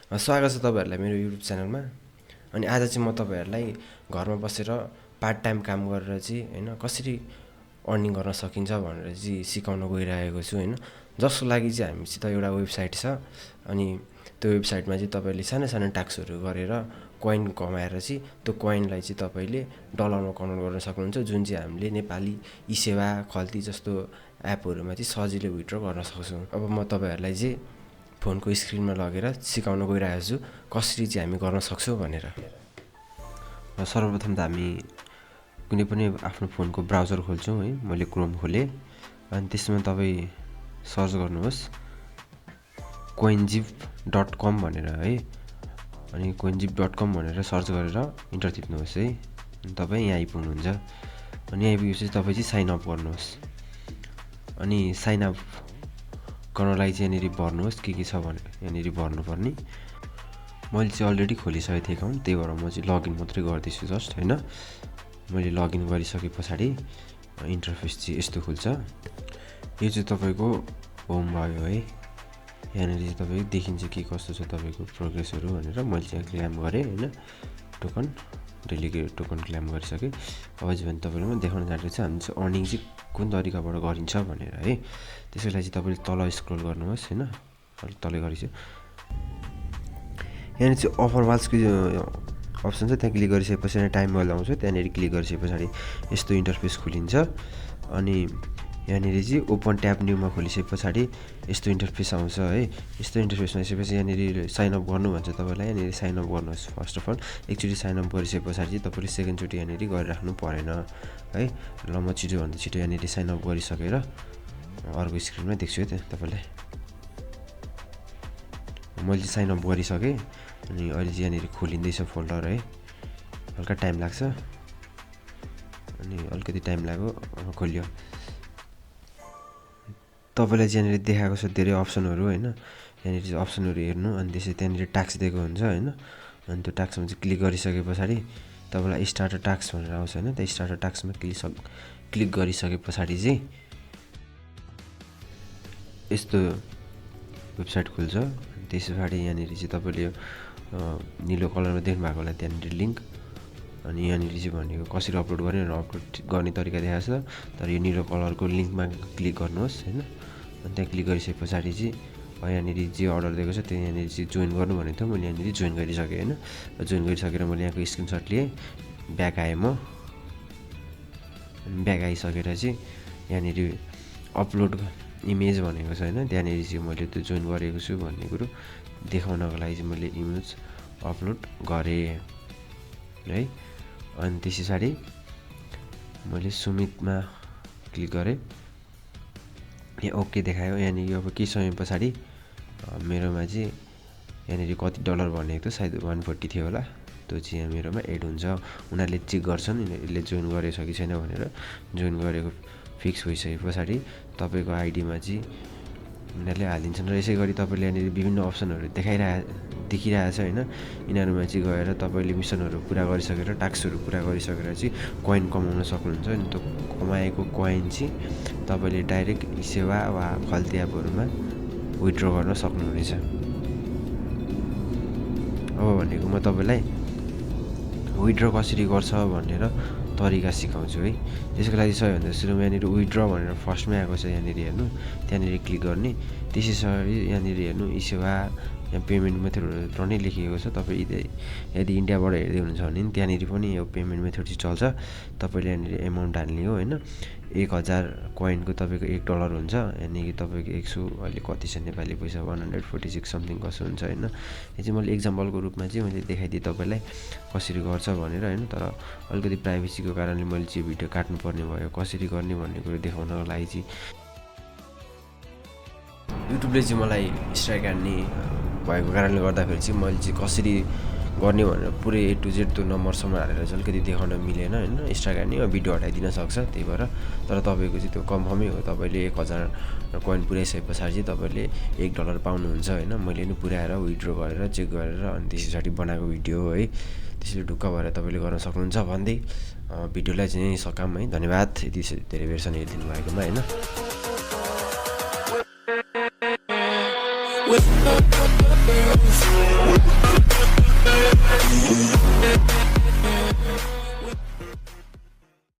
स्वागत छ तपाईँहरूलाई मेरो युट्युब च्यानलमा। अनि आज चाहिँ म तपाईँहरूलाई घरमा बसेर पार्ट टाइम काम गरेर चाहिँ हैन कसरी अर्निङ गर्न सकिन्छ भनेर चाहिँ सिकाउन गइरहेको छु हैन। जसको लागि चाहिँ हामीसित एउटा वेबसाइट छ। अनि त्यो वेबसाइटमा चाहिँ तपाईँले सानो सानो टास्कहरू गरेर कोइन कमाएर चाहिँ त्यो कोइनलाई चाहिँ तपाईँले डलरमा कन्भर्ट गर्न सक्नुहुन्छ, जुन चाहिँ हामीले नेपाली ई-सेवा खल्ती जस्तो एपहरूमा चाहिँ सजिलै विथड्र गर्न सक्छौँ। अब म तपाईँहरूलाई चाहिँ फोनको स्क्रिनमा लगेर सिकाउन गइरहेको छु कसरी चाहिँ हामी गर्न सक्छौँ भनेर। सर्वप्रथम त हामी कुनै पनि आफ्नो फोनको ब्राउजर खोल्छौँ है। मैले क्रोम खोलेँ अनि त्यसमा तपाईँ सर्च गर्नुहोस् coinzip.com भनेर है। अनि coinzip.com भनेर सर्च गरेर इन्टर टिप्नुहोस् है। अनि तपाईँ यहाँ आइपुग्नुहुन्छ। अनि यहाँ आइपुगेपछि तपाईँ चाहिँ साइन अप गर्नुहोस्। अनि साइन अप गर्नलाई चाहिँ यहाँनिर भर्नुहोस् के छ भनेर यहाँनिर भर्नुपर्ने। मैले चाहिँ अलरेडी खोलिसकेको थिएँ एकाउन्ट, त्यही भएर म चाहिँ लगइन मात्रै गर्दैछु जस्ट हैन। मैले लगइन गरिसके पछाडि इन्टरफेस चाहिँ यस्तो खुल्छ। यो चाहिँ तपाईँको होम भयो है। यहाँनिर चाहिँ तपाईँको देखिन्छ के कस्तो छ तपाईँको प्रोग्रेसहरू भनेर। मैले चाहिँ क्लेम गरेँ हैन, टोकन डेलिगेट टोकन क्लेम गरिसकेँ। अब चाहिँ भने तपाईँलाई म देखाउन चाहेको छु हामी चाहिँ अर्निङ चाहिँ कुन तरिकाबाट गरिन्छ भनेर है। त्यसको लागि चाहिँ तपाईँले तल स्क्रोल गर्नुहोस् हैन, अलिक तलै गरिछु। यहाँनिर चाहिँ अफर वाल्सको अप्सन छ, त्यहाँ क्लिक गरिसके पछाडि टाइम वेल आउँछ। त्यहाँनिर क्लिक गरिसके पछाडि यस्तो इन्टरफेस खोलिन्छ। अनि यहाँनिर चाहिँ ओपन ट्याब न्यूमा खोलिसके पछाडि यस्तो इन्टरफेस आउँछ है। यस्तो इन्टरफेसमा आइसकेपछि यहाँनिर साइन अप गर्नु भन्छ तपाईँलाई। यहाँनिर साइन अप गर्नुहोस् फर्स्ट अफ अल। एकचोटि साइन अप गरिसके पछाडि चाहिँ तपाईँले सेकेन्डचोटि यहाँनिर गरिराख्नु परेन है। ल म छिटोभन्दा छिटो यहाँनिर साइन अप गरिसकेर अर्को स्क्रिनमा देख्छु है तपाईँलाई। मैले चाहिँ साइन अप गरिसकेँ। अनि अहिले चाहिँ यहाँनिर खोलिँदैछ फोल्डर है। हल्का टाइम लाग्छ, अनि अलिकति टाइम लाग्यो, खोल्यो। तपाईँलाई चाहिँ यहाँनिर देखाएको छ धेरै अप्सनहरू होइन। यहाँनिर चाहिँ अप्सनहरू हेर्नु, अनि त्यसै त्यहाँनिर टास्क दिएको हुन्छ होइन। अनि त्यो टास्कमा चाहिँ क्लिक गरिसके पछाडि तपाईँलाई स्टार्ट अ टास्क भनेर आउँछ होइन। त्यो स्टार्ट अ टास्कमा क्लिक गरिसके पछाडि चाहिँ यस्तो वेबसाइट खुल्छ। त्यस पछाडि यहाँनिर चाहिँ तपाईँले निलो कलरमा देख्नु भएको होला त्यहाँनिर लिङ्क। अनि यहाँनिर चाहिँ भनेको कसरी अपलोड गर्ने भनेर अपलोड गर्ने तरिका देखाएको छ। तर यो निलो कलरको लिङ्कमा क्लिक गर्नुहोस् होइन। अनि त्यहाँ क्लिक गरिसके पछाडि चाहिँ यहाँनिर जे अर्डर दिएको छ त्यो यहाँनिर चाहिँ जोइन गर्नु भनेको थियो। मैले यहाँनिर जोइन गरिसकेँ होइन। जोइन गरिसकेर मैले यहाँको स्क्रिनसट लिएँ, ब्याक आएँ म। ब्याक आइसकेर चाहिँ यहाँनिर अपलोड इमेज भनेको छ होइन। त्यहाँनिर चाहिँ मैले त्यो जोइन गरेको छु भन्ने कुरो देखाउनको लागि चाहिँ मैले इमेज अपलोड गरेँ है। अनि त्यस पछाडि मैले सुमितमा क्लिक गरेँ, यहाँ ओके देखायो। यहाँनिर अब केही समय पछाडि मेरोमा चाहिँ यहाँनिर कति डलर भनेको थियो, सायद 140 थियो होला। त्यो चाहिँ यहाँ मेरोमा एड हुन्छ। उनीहरूले चेक गर्छन् यसले जोइन गरेको छ कि छैन भनेर। जोइन गरेको फिक्स भइसके पछाडि तपाईँको आइडीमा चाहिँ यिनीहरूले हालिदिन्छन्। र यसै गरी तपाईँले यहाँनिर विभिन्न अप्सनहरू देखिरहेको छ होइन। यिनीहरूमा चाहिँ गएर तपाईँले मिसनहरू पुरा गरिसकेर टास्कहरू पुरा गरिसकेर चाहिँ कोइन कमाउन सक्नुहुन्छ। अनि त्यो कमाएको कोइन चाहिँ तपाईँले डाइरेक्ट ई-सेवा वा खल्ती एपहरूमा विथड्र गर्न सक्नुहुनेछ। अब भनेको म तपाईँलाई विथड्र कसरी गर्छ भनेर तरिका सिकाउँछु है। त्यसको लागि सबैभन्दा सुरुमा यहाँनिर विथड्र भनेर फर्स्टमै आएको छ, यहाँनिर हेर्नु, त्यहाँनिर क्लिक गर्ने। त्यसै पछाडि यहाँनिर हेर्नु ई-सेवा यहाँ पेमेन्ट मेथडहरू नै लेखिएको छ। तपाईँ यदि इन्डियाबाट हेर्दै हुनुहुन्छ भने त्यहाँनिर पनि यो पेमेन्ट मेथड चाहिँ चल्छ। तपाईँले यहाँनिर एमाउन्ट हाल्ने हो होइन। 1000 कोइनको तपाईँको $1 हुन्छ। यानि कि तपाईँको 100 अहिले कति छ नेपाली पैसा 146 समथिङ कसो हुन्छ होइन। यो चाहिँ मैले इक्जाम्पलको रूपमा चाहिँ मैले देखाइदिएँ तपाईँलाई कसरी गर्छ भनेर होइन। तर अलिकति प्राइभेसीको कारणले मैले चाहिँ भिडियो काट्नुपर्ने भयो कसरी गर्ने भन्ने कुरो देखाउनको लागि चाहिँ। युट्युबले चाहिँ मलाई स्ट्राइक हान्ने भएको कारणले गर्दाखेरि चाहिँ मैले चाहिँ कसरी गर्ने भनेर पुरै A to Z त्यो नम्बरसम्म हालेर चाहिँ अलिकति देखाउन मिलेन होइन। स्ट्राइक हान्ने भिडियो हटाइदिन सक्छ, त्यही भएर। तर तपाईँको चाहिँ त्यो कन्फर्मै हो। तपाईँले 1000 कोइन पुऱ्याइसके पछाडि चाहिँ तपाईँले $1 पाउनुहुन्छ होइन। मैले नि पुऱ्याएर विथड्र गरेर चेक गरेर अनि त्यस पछाडि बनाएको भिडियो हो है। त्यसले ढुक्क भएर तपाईँले गर्न सक्नुहुन्छ भन्दै भिडियोलाई चाहिँ यहीँ सकाम है। धन्यवाद यति धेरै बेरसम्म हेरिदिनु भएकोमा होइन।